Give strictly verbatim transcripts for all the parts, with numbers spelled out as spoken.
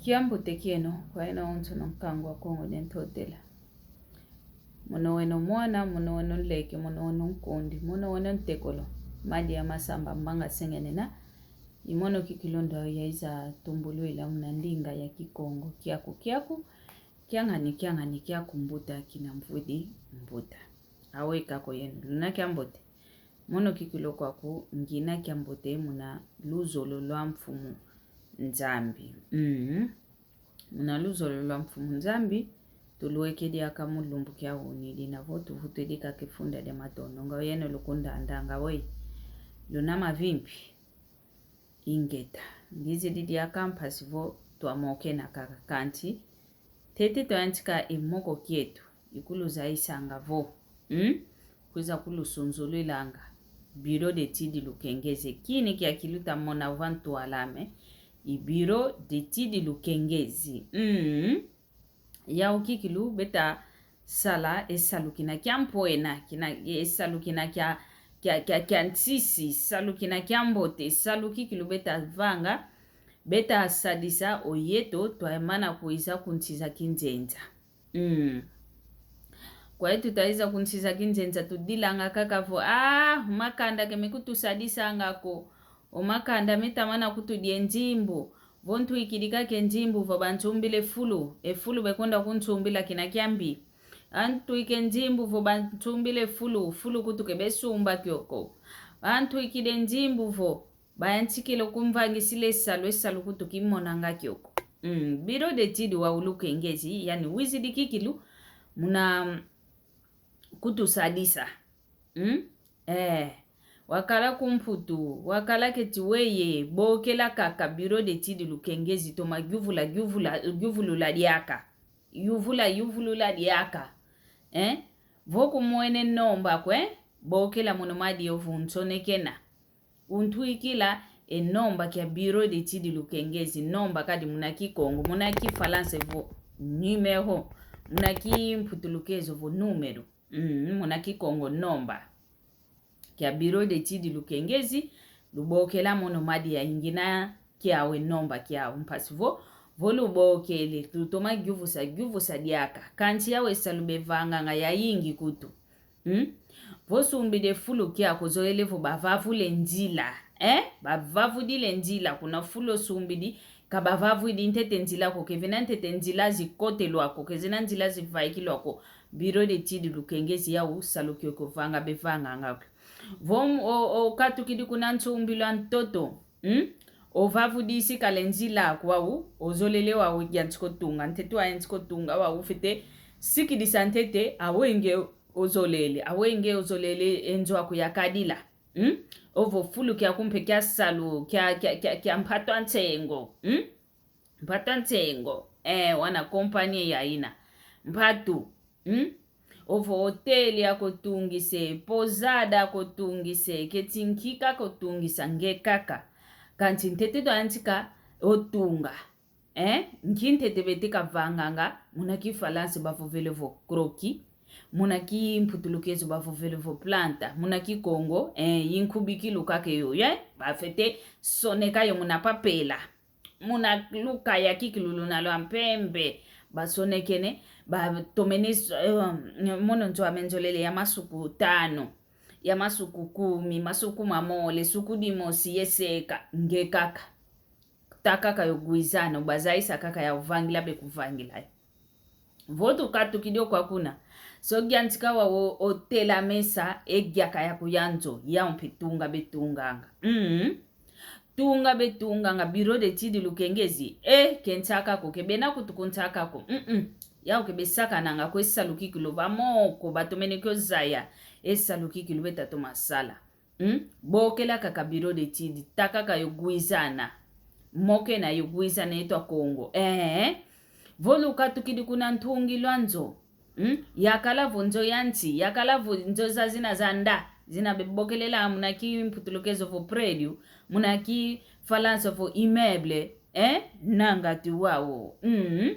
Kiambote kieno kwa yeno onso no nkangu wa Kongo dia Ntotela. Mono weno mwana, mono weno nleke, mono weno nkundi, mono weno ntekolo. Madi ya masamba mbanga sengenena. I mono kikilu ndo yaiza tumbulwila muna ndinga ya Kikongo. Kiaku, kiaku, kiangani, kiangani, kiaku mbuta kina mvwidi mbuta. Awe kako yeno. Luna kiambote. Mono kikilu kwaku ngina kiambote muna luzolo lwa Mfumu Nzambi. Mm. Muna luzolo lwa Mfumu Nzambi, tulueke diaka mu lumbu kia uni dina vo tuvutudi kaka e funda dia matondo. Nga yeno lukundandanga we. Luna mavimpi. Ingeta. Ngizidi diaka mpasi vo twamokena kaka kanti. Ntete twayantika e moko kieto. Ikuluzaisanga vo. Mm? Kwiza kulusunzulwilanga. Bureau d'études lukengezi. Kini kia kiluta mona va ntwala ame. I Bureau d'études lukengezi. Mm. Yau kikilu beta sala e salu kina kia mpwena, kina, e salu kina kia, kia, kia, kia nsisi, salu kina kia mbote, salu kikilu beta vanga, beta sadisa o yeto twamana kwiza ku nsi za kinzenza. Mm. Kwa yeto twaiza ku nsi za kinzenza tudilanga kaka vo, ah, makanda ke mekutusadisanga ko, o makanda metamana kutudia e nzimbu. Vo ntwikidi kaka e nzimbu vo bansumbile fulu, e fulu bekwenda kunsumbila kina kiambi. Antwike nzimbu vo bansumbile fulu, fulu kutu ke besumba kioko. Antwikide nzimbu vo bayantikile kumvangisila e salu, e salu kutu kimonanga kioko. Mm, Bureau d'études wau lukengezi, yani wizidi kikilu, muna kutusadisa. Mm? Eh, wakala ku Mputu, wakala keti weye, bokela kaka Bureau d'études lukengezi toma yuvula, yuvula, yuvulula diaka. Yuvula, yuvulula diaka. Eh? Vo kumwene nomba kwe, bokela mono madi yo vunsonekena. Untwikila e nomba kia Bureau d'études lukengezi, nomba kadi muna Kikongo, muna Kifalansa vo numéro, muna Kimputulukezo vo número. Mm, muna Kikongo nomba. Kia Bureau d'études lukengezi, lubokela mono madi ya ingina kiau e nomba kiau. Mpasi vo, vo lubokele, lutoma yuvusa, yuvusa diaka. Kansi yau e salu bevanganga yayingi kutu. Mm? Vo sumbidi e fulu kiaku ozolele vo bavavule nzila. Eh? Bavavudile nzila kuna fulu osumbidi, ka bavavudi ntete nzila ko, ke vena ntete nzila zikotelwa ko, ke zena nzila zivaikilwa ko. Bureau d'études lukengezi yau salu kiokio vanga bevanganga ko. Vo m-, o, okatukidi kuna nsumbilo a ntoto, mm? Ovavudisi kala e nzila aku wau, ozolele wau yantika otunga, ntete wayantika otunga wau fwete sikidisa ntete, awe nge ozolele, awe nge ozolele e nzo aku yakadila. Mm? Ovo fulu kiaku mpe kia salu, kia, kia, kia, kia mpatu a nsengo. Mm? Mpatu a nsengo. Eh, wana kompanyi yaina. Mpatu. Mm? Ovo hotel akotungisa, pousada akotungisa, keti nki kaka otungisa nge kaka. Kansi ntete twayantika otunga. Eh? Nki ntete beti kavanganga, muna Kifalansa bavovele vo croquis, muna Kimputulukezo bavovele vo planta, muna Kikongo, eh, i nkubikilu kaka yoyo, eh? Bafwete soneka yo muna papela. Muna lukaya kikilu luna lwa mpembe, basonekene, batomene s-, eh, mono nzo ame nzolele ya masuku tanu, ya masuku kumi, masuku mamole, suku dimosi yeseka, nge kaka. Ta kaka yo gwizana, ubazaisa kaka yau vangila bekuvangila yo. Vo tukatukidi o kwa kuna. So giantika wau otelamesa e giaka yaku ya nzo, yau mpe tunga betunganga. Mm. Tunga betunganga, bureau d'études lukengezi. Eh, ke nsaka ko, ke bena kutu kunsaka ko. Mm-mm. Yau ke besakananga ko e salu kikilu bamoko, batomene kio zaya. E salu kikilu beta toma sala. Hmm? Bokela kaka bureau d'études, ta kaka yo gwizana. Mokena yo gwizana yeto Akongo. Eh? Vo lukatukidi kuna ntungilwa nzo. Hmm? Yakala vo nzo ya nsi, yakala vo nzo za zina za nda. Zina bebokelela muna Kimputulukezo vo prédio, muna Kifalansa vo immeuble. Eh? Nanga ti wau. Hmm?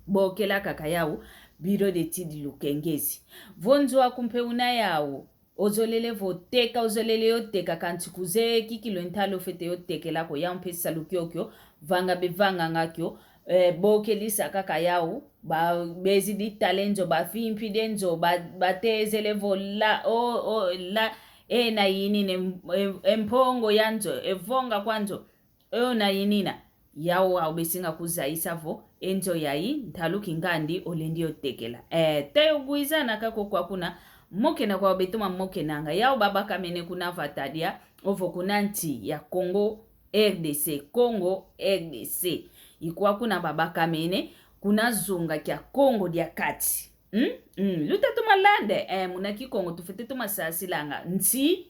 Bokela kaka yau, bureau d'études lukengezi. Vo nzo aku mpe una yau. Ozolele vo teka, ozolele yo teka, kansi kuzeye kikilu e ntala ofwete yo tekela ko, yau mpe salu kiokio, vanga bevanganga kio, eh, bokelisa kaka yau, ba, bezidi tala e nzo, bafimpidi e nzo, ba, batezele vo la, o, o, la, ena inina, em, em, e mpongo ya nzo, e vonga kwa nzo, ena inina. Yau au besinga kuzayisa vo, e nzo yai, ntalu kingandi, olendi otekela. Eh, te ugwizana kaka kwa kuna, mokena kwa betoma mokenanga, yau babakamene kuna vata dia, ovo kuna nsi ya Congo, R D C, Congo, R D C. Ikwa kuna babakamene, kuna zunga kia Kongo dia Kati. Hmm? Hmm. Luta toma landa, eh, muna Kikongo tufwete toma sasilanga. Nsi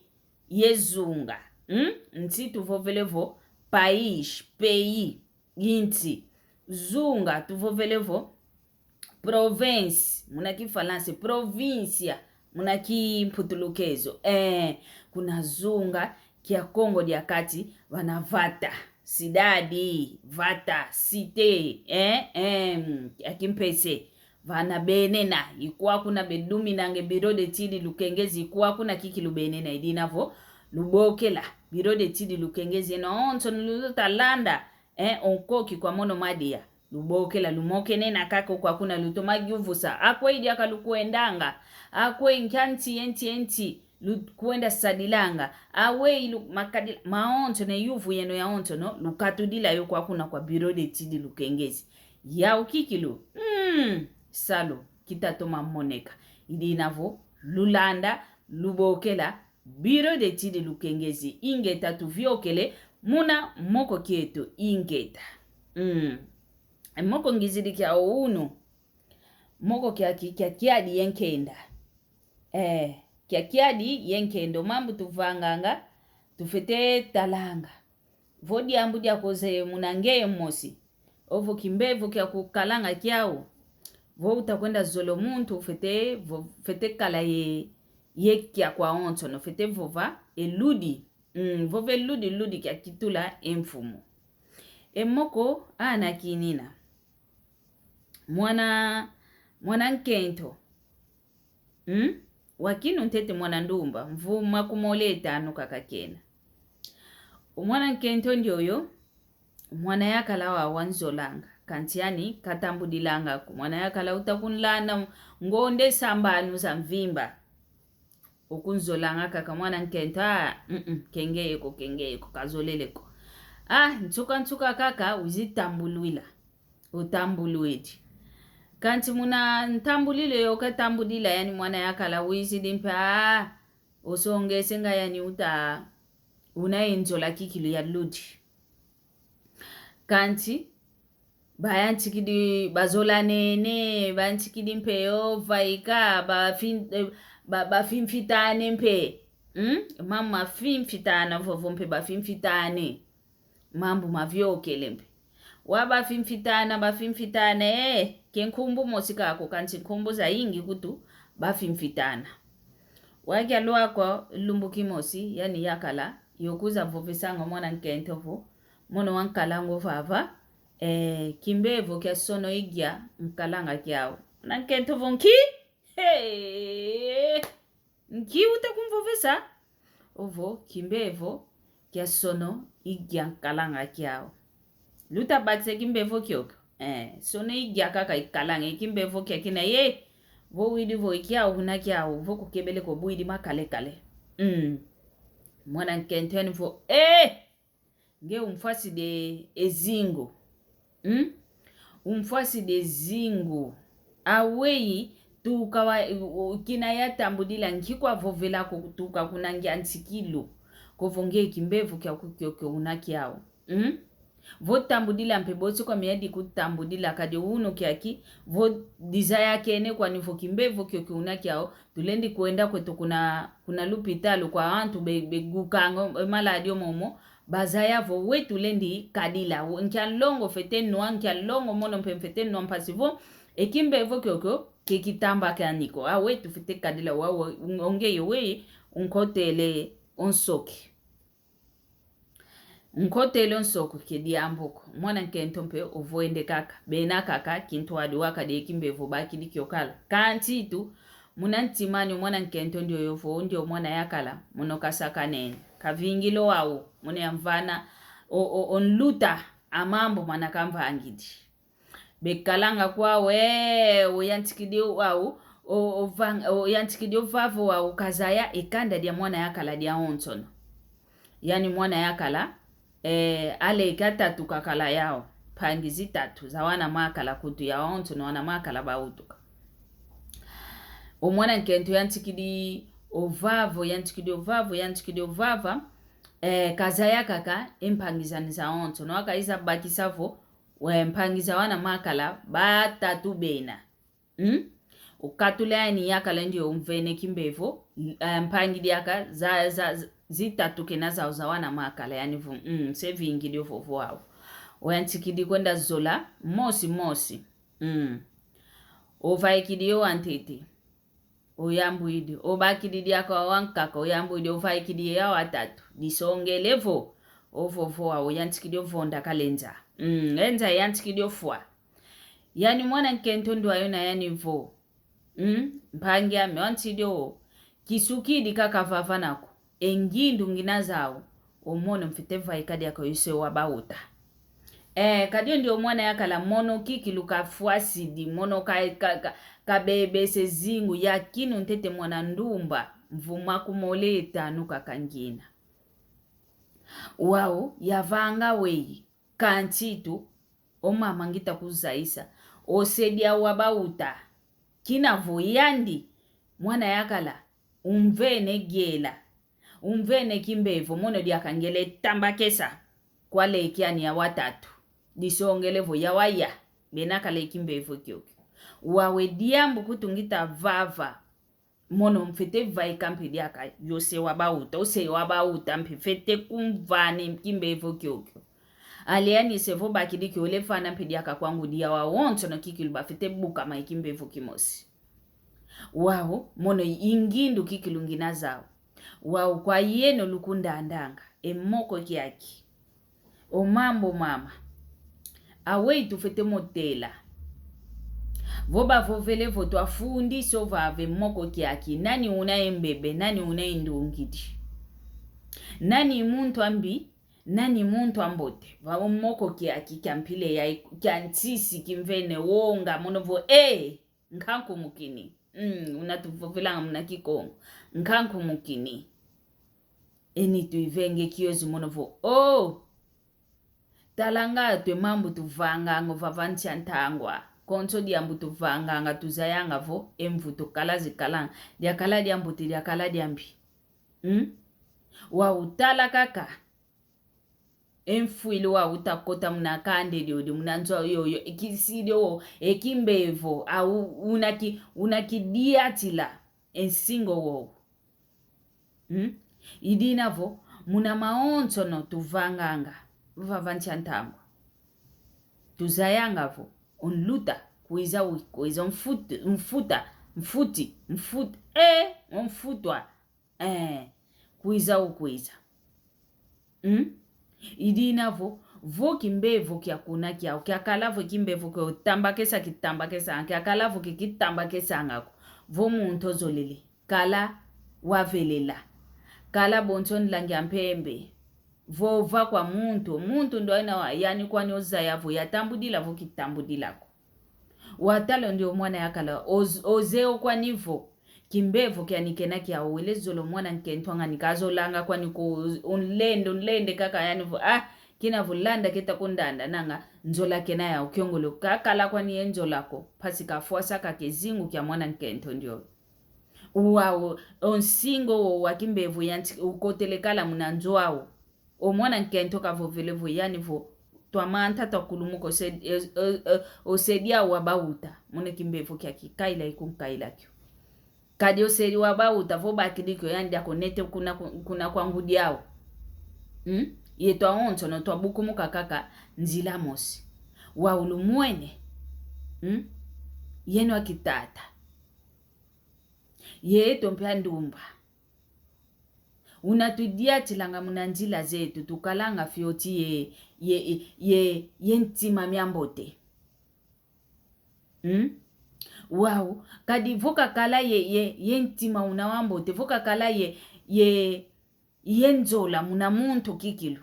ye zunga. Hmm? Nsi tuvovele vo país, pays, insi. Zunga tuvovele vo province, muna Kifalansa, província, muna Kimputulukezo. Eh, kuna zunga kia Kongo dia Kati, vana vata, cidade, vata, cité, eh, em, ya kimpese. Vana benena, ikwa kuna beduminanga e Bureau d'Études Lukengezi, ikwa kuna kikilu benena, idina vo, lubokela, Bureau d'Études Lukengezi, eno onso nuluta landa, eh, o nkoki kwa mono madia. Lubokela, lumokenena kaka kwa kuna, lutoma yuvusa. Akweyi diaka lukwendanga. Akweyi nkia nti, e nti, e nti, lukwenda sadilanga. Aweyi lu-, makadila, maonso ne yuvu yeno yaonso no, lukatudila yo kwa kuna kwa Bureau d'Études Lukengezi. Yau kikilu. Hmm, salu, kita toma moneka. Idina vo, lulanda, lubokela, Bureau d'Études Lukengezi, ingeta tuviokele, muna moko kieto, ingeta. Mm. E moko ngizidi kia unu. Moko kiaki, kia kiadi ye nkenda. Eh, kia kiadi ye nkenda, o mambu tuvanganga, tufwete talanga. Vo diambu diakoze muna ngeye mosi. Ovo kimbevo kia kukalanga kiau. Vo utakwenda zola o muntu, fwete, vo, fwete kala ye, ye kiaku awonsono, fwete vova e ludi. Mm, vova e ludi, ludi kia kitula e mfumu. E moko ana kinina. Mwana, mwana nkento. Hmm? Wakinu ntete mwana ndumba, mvu makumole etanu kaka kena. O mwana nkento ndioyo, mwana yakala wa wanzolanga, kansi yani katambudilanga ko. Mwana yakala uta kunlanda ngonde sambanu za mvimba. Okunzolanga kaka mwana nkento, ah, mm, mm, kengeye ko, kengeye ko, kazolele ko. Ah, nsuka, nsuka kaka, wizi tambulwila. Utambulwidi. Kansi muna ntambulilo yo katambudila yani mwana yakala wizidi mpe, ah, osongese nga yani uta, una enzola kikilu ya ludi. Kansi, bayantikidi, bazolanene, bayantikidi mpe yo, vaika, bafin-, eh, ba-, bafimfitane mpe. Hmm? Mama fimfitana, vovo mpe bafimfitane. Mambu maviokele mpe. Wa bafimfitana, bafimfitana, eh, ke nkumbu mosi kako, kansi nkumbu zayingi kutu, bafimfitana. Wakia lwako lumbu kimosi, yani yakala, yokuza vovesanga mwana nkento vo, mono wankalanga vava, eh, kimbevo kia sono igia nkalanga kiau. Mwana nkento vo nki? Hey! Nki uta kumvovesa? Ovo kimbevo kia sono igia nkalanga kiau. Luta bakisa kimbevo kiokio. Eh, sono igia kaka ikalanga, kimbevo kia kina ye. Vo widi vo ikiau una kiau, vo kukebele ko bwidi makalekale. Mm. Mwana nkento yani vo, eh! Nge umfwasidi e zingu. Hmm? Umfwasidi e zingu. Aweyi tuka wa, u-, u-, kina yatambudila nki kwavovela ko tuka kuna ngia nsikilu. Kovo nge kimbevo kiaku kiokio una kiau. Hmm? Vo tambudila mpe bosi kwa miadi kutambudila kadi unu kiaki. Vo dizaya kene kwani vo kimbevo kiokio una kiau. Tulendi kwenda kweto kuna, kuna lupitalu kwa antu be, begukanga e maladi omomo. Bazaya vo we tulendi kadila, we, nkia nlongo fwete nwa, nkia nlongo mono mpe mfwete nwa mpasi vo, e kimbevo kiokio, ke kitambakani ko. A we tufwete kadila wa, wa, o ngeye we, unkotele o nsoki. Unkotele o nsoki ke diambu ko. Mwana nkento mpe ovwende kaka, bena kaka, kintwadi wakadi e kimbevo bakidi kiokala. Kansi tu, muna ntima ni o mwana nkento ndioyo vo, ndio mwana yakala, mono kasakanene. Kavingila o wau, mono yamvana, o, o, o nluta, a mambu mana kamvangidi. Bekalanga kwau, eh, oyantikidi wau, o, o vang-, oyantikidi ovava wau kazaya e kanda dia mwana yakala diawonsono. Yani mwana yakala, eh, aleke atatu kakala yau, mpangi zitatu za wana makala kutu yawonsono wana makala bawutuka. O mwana nkento yantikidi ovava, yantikidi ovava, yantikidi ovava, eh, kazaya kaka e mpangi zani zawonsono, wakaiza bakisa vo, we mpangi za wana makala batatu bena. Hmm? Ukatula yani yakala ndio umvene kimbevo, eh, mpangi diaka za, za, z-, zitatu kena zau za wana makala, yani vo, mm, se vingidi ovovo au. Oyantikidi kwenda zola, mosi, mosi. Mm. Ovaikidi yo wantete. Oyambwidi. Obakidi diaka wankaka, oyambwidi, ovaikidi ye ya watatu. Disongele vo. Ovovo au, oyantikidi ovonda kalenza. Mm, enza yantikidi ofwa. Yani mwana nkento ndwayo na yani vo. Mm? Mpangi ame, wantidi o, kisukidi kaka vava naku. E ngindu ngina zau. O mono mfite vaika diaka yo se wabauta. Eh, kadio ndio mwana yakala mono kikilu kafwasidi, mono ka, ka, ka, kabebese zingu, yakinu ntete mwana ndumba, mvu makumole etanu kaka ngina. Wau, yavanga weyi. Kansi tu, o mama ngita kuzayisa. O se dia wabauta. Kina vo yandi, mwana yakala, umvene giela. Umvene kimbevo, mono diaka ngele tambakesa. Kwaleke yani ya watatu. Disongele vo ya waya. Bena kale kimbevo kiokio. Wau e diambu kutu ngita vava. Mono mfete vaika mpe diaka, yo se wabauta, o se wabauta mpe fete kumvani kimbevo kiokio. Ale yani se vo bakidi kio le fana mpe diaka kwa ngudi ya wawonsono kikilu bafete bukama e kimbevo kimosi. Wau, mono i ngindu kikilu ngina zau. Wau kwa yeno lukundandanga, e moko kiaki. O mambu mama. Aweyi tufete mo tela. Vo bavovele vo twafundisa ovava e moko kiaki, nani una e mbebe, nani una e ndungidi. Nani muntu ambi, nani muntu ambote. Va o moko kiaki kia mpila yayi, kia nsisi kimvene wonga mono vo, eh! Nkankumukini. Mm, una tuvovelanga muna Kikongo. Nkankumukini. E nitu ivenge kiozi mono vo. Oh! Talanga twe mambu tuvanganga ovava nsi a ntangwa. Konso diambu tuvanganga tuzayanga vo, e mvu tukala zikalanga. Diakala diambu ti diakala diambi. Mm? Wau tala kaka. E mfwilu wau utakota muna kande diodio, muna nzo yoyo, e kisidi o, e kimbevo, au, una ki, una kidiatila, e nsingo wowo. Hmm? I dina vo, muna mawonsono tuvanganga, vava nsi a ntangwa. Tuzayanga vo, o nluta, kwiza u-, kwiza mfuti, mfuta, mfuti, mfuti, eh, o mfutwa. Eh, kwiza ukwiza. Hmm? I dina vo, vo kimbevo kia kuna kiau, kiakala vo kimbevo kio tambakesa kitambakesanga, kiakala vo kikitambakesanga ko. Vo muntu ozolele, kala wavelela. Kala bonso nlangi a mpembe. Vova kwa muntu, muntu ndo aina wa, yani kwani ozaya vo yatambudila vo kitambudila ko. Watala ndio mwana yakala, oz-, ozeye kwani vo kimbevo kiani kena kiau, wele zola o mwana nkento angani kazolanga kwani ko, unlende, unlende kaka yani vo, ah, kina vo landa keta kundanda nanga, nzola kena yau kiongolo, kakala kwani ye nzola ko, mpasi kafwasa kaka e zingu kia mwana nkento ndio. Wau, o nsingo wo wa kimbevo yanti-, ukotele kala muna nzo au. O mwana nkento kavovele vo yani vo, twamanta twakulumuka o se, o, o, o, o se dia wabauta. Muna kimbevo kiaki kaila ikunkaila kio. Kadi o se dia wabauta vo bakidi kio yani diakonete kuna ku-, kuna kwa ngudi au. Hmm? Yetu awonsono twabukumuka kaka nzila mosi. Wau lumwene. Hmm? Yeno akitata. Yeto mpe andumba. Una tudiatilanga muna nzila zetu, tukalanga fioti ye, ye, ye, ye ntima miambote. Hmm? Wau, kadi vo kakala ye, ye, ye ntima una wambote, vo kakala ye, ye, ye nzola muna muntu kikilu.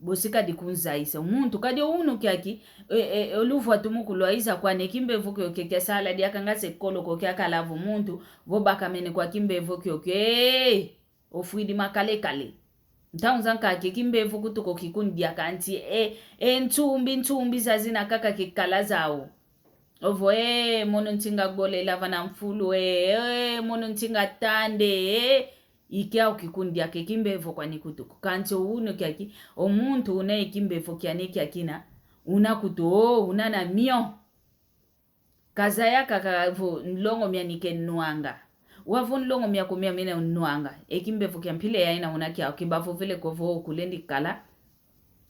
Bosi kadi kunzayisa. Muntu kadi o unu kiaki, e, e, e, luvwa tumu kulwaiza kwani e kimbevo kiokio kiasala diaka nga se kolo ko kiakala vo muntu, vo bakamene kwa kimbevo kiokio. Ee, ofwidi makalekale. Ntangu zankaka e kimbevo kutu ko kikundia kanti, e, e, nsumbi, nsumbi zazina kaka kikala zau. Ovo, ee, mono ntinga golela vana mfulu, ee, ee, mono ntinga tande, ee. Ikiau kikundia ke kimbevo kwani kutu ko. Kanti o unu kiaki, o muntu una e kimbevo kiani kiakina, una kutu, o, una na mio. Kazaya kaka vo nlongo miani ke nwanga. Wau vo nlongo miaku mia mina nwanga. E kimbevo kia mpila yaina una kiau kibavovele ko vo kulendi kala.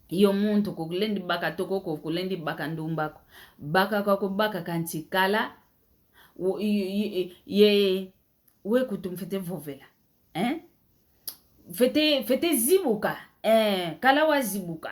Yo muntu ko kulendi baka toko ko kulendi baka ndumba ko. Baka kwaku baka kanti kala. Wo-, i-, i-, i-, ye, we kutu mfwete vovela. Eh? Fwete, fwete zibuka. Eh, kala wazibuka.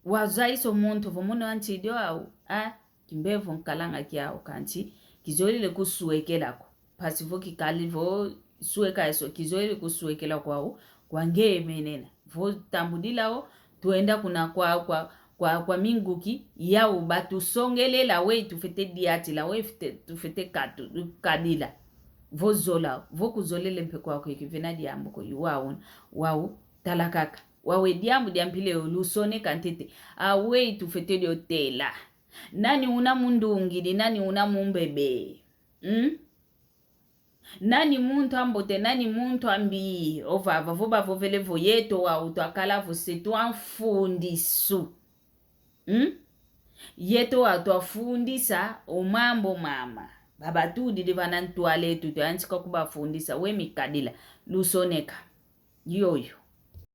Wazayisa o muntu vo mono antidio au, ah, kimbevo nkalanga kiau kanti, kizolele kuswekela ko. Mpasi vo kikali vo sweka eso, kizolele kuswekela kwau, kwa nge menena. Vo tambudila o, twenda kuna kwa, kwa, kwa, kwa minguki, yau batusongelela we tufwete diatila, we fwete, tufwete katu, kadila. Vo zola, vo kuzolele mpe kwaku e kivena diambu ko, yu wau, wau, tala kaka. Wau e diambu dia mpila yo lusoneka ntete. Aweyi tufwete dio tela. Nani una mundungidi, nani una mumbebe. Hmm? Nani muntu ambote, nani muntu ambi. Ovava vo bavovele vo yeto wau twakala vo se twa mfundisu. Hmm? Yeto wau twafundisa o mambu mama. Babatudidi vana ntwala etu twayantika kubafundisa. We mikadila. Lusoneka. Yoyo.